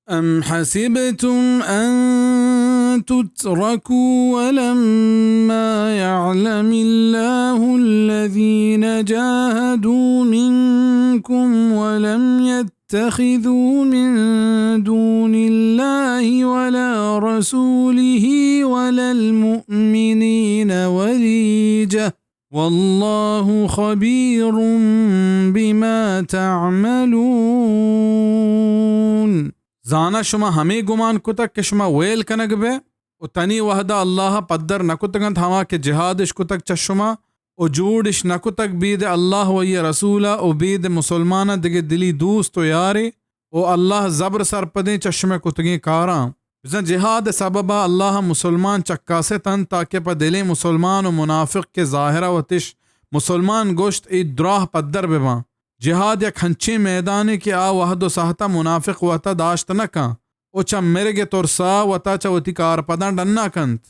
أم حسبتم أن تتركوا ولما يعلم الله الذين جاهدوا منكم ولم يتخذوا من دون الله ولا رسوله ولا المؤمنين وليجة والله خبير بما تعملون۔ زانا شما ہمے گمان کتگ کہ شما ویل کنگ بئے و تنی وہدا اللہ پدر نہ کتگ انت، ہما کہ جہادش کتگ چہ شما و جوڑش نہ کتگ بید اللہ و آئی رسولا و بید مسلماناں دگہ دلی دوست و یارے و اللہ زبر سرپدیں چہ شمئے کتگیں کاراں۔ بزاں جہاد ء سبب ء اللہ ء مسلمان چکاست انت تاکہ پہ دلیں مسلمان و منافق کہ ظاہر ء وتش مسلمان گوشت، اے دراہ پدر بہ باں۔ جہاد یک ہنچیں میدانے کہ آ وہد و ساہت ء منافق وت ء داشت نہ کن و چہ مرگ ء ترس ء وت ء چہ وتی کارپداں ڈنا کنت۔